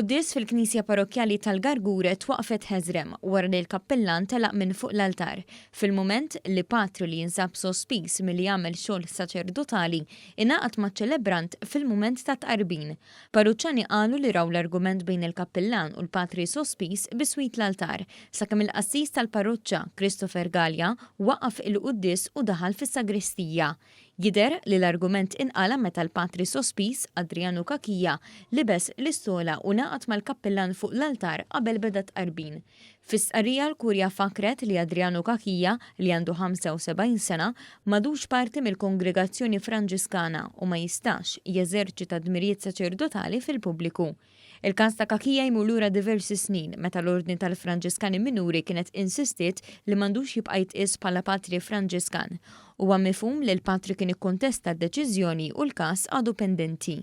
Quddies fil-Knisja Parrokkjali tal-Gargur twaqqfet ħeżrem wara li l-kappillan telaq minn fuq l-altar fil-mument li patri li jinsab sospiż milli jagħmel xogħol saċerdotali ingħaqad maċ-ċelebrant fil-mument tat-tqarbin. Parruċċani qalu li raw l-argument bejn il-kappillan u l-patri sospiż biswit l-altar sakemm il-qassis tal-parroċċa, Christopher Galea, waqqaf il-quddies u daħal fis-sagristija. Jidher li l-argument inqala' meta l-patri sospiż, Adriano Cachia, libes l-istola u ngħaqad mal-kappillan fuq l-altar qabel beda t-tqarbin. Fi stqarrija l-Kurja fakkret li Adriano Cachia, li għandu 75 sena, m'għadux parti mill-Kongregazzjoni Franġiskana u ma jistax jeżerċita dmirijiet saċerdotali fil-pubbliku. Il-każ ta' Cachia jmur lura diversi snin meta l-Ordni tal-Franġiskani Minuri kienet insistiet li m'għandux jibqa' jitqies bħala patri Franġiskan. Huwa mifhum li l-patri kien ikkontesta d-deċiżjoni u l-każ għadu pendenti.